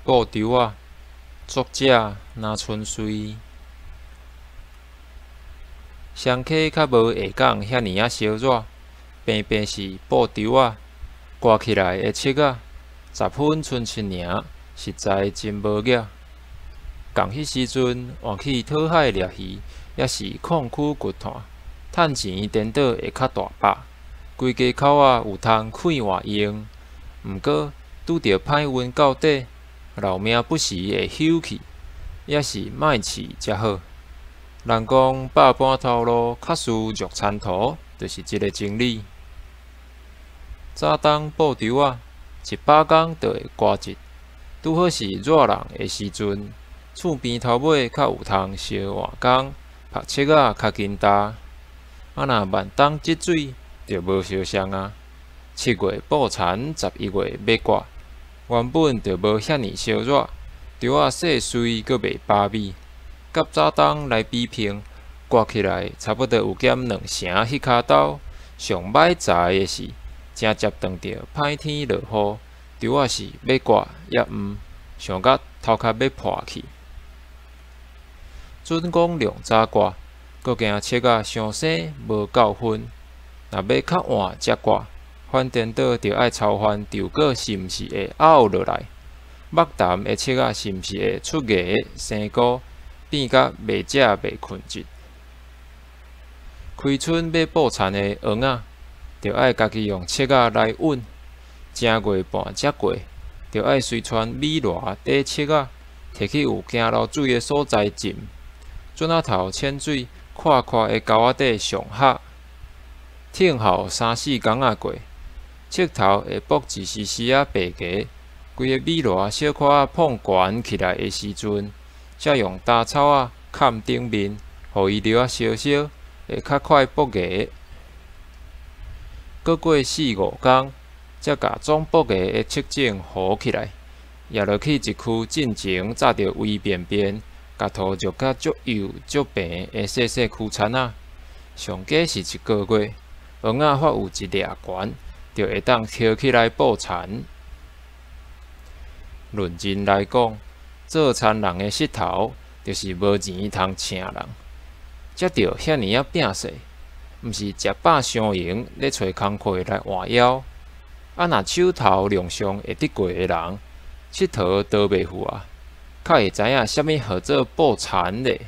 布抽仔，作者林春水。双溪较无下港遐尔仔烧热，平平是布抽仔，挂起来的拭仔，10分賰7尔，实在真无额。仝彼时阵，换去讨海掠鱼，抑是矿区掘炭，趁钱颠倒会较大百，规家口仔有通开换用。毋过拄著歹运到底，老命不时会休去，抑是莫试才好。人讲百般头路，较输入田途，就是这个真理。早冬布抽仔，一百工就会割一，拄好是热人的时阵，厝边头尾较有通相换工，曝拭仔较紧焦。啊，若万冬积水，就无相双啊。7月布田，11月欲割，原本就无遐尔烧热，抽仔细碎阁袂饱美，佮早冬来比拼，割起来差不多有减两成彼跤兜。上歹才的是，正接撞著歹天落雨，抽仔是欲割抑毋，想甲头壳欲破去。准讲量早割，阁惊拭仔伤生无够分，若欲较晚才割，反颠倒著爱操烦稻果是毋是会拗落来，目澹的拭仔是毋是会出芽生菇，变甲袂食袂睏日。开春欲布田的尪仔，著爱家己用拭仔来稳；正月半才过，著爱随传米箩底拭仔，提去有行流水的所在浸。准仔头浅水阔阔的沟仔底上合，等候三四工仔过，拭头会爆一丝丝仔白芽，规个米箩小可仔膨悬起来的时阵，才用焦草仔崁顶面，予伊著仔烧烧，会较快爆芽。阁过四五工，才共总爆芽的拭种糊起来，掖落去一区进前扎著微便便，共土揉甲足幼足平的细细区田仔，上加是一个月，尪仔发有一掠悬，就会当挑起来布田。论真来讲，做田人的膝头，就是无钱通请人，才著遐尔仔摒细，毋是食饱伤闲咧揣工课来换枵。啊，若手头量上会得过的人，𨑨迌都袂赴啊，较会知影啥物号做布田咧。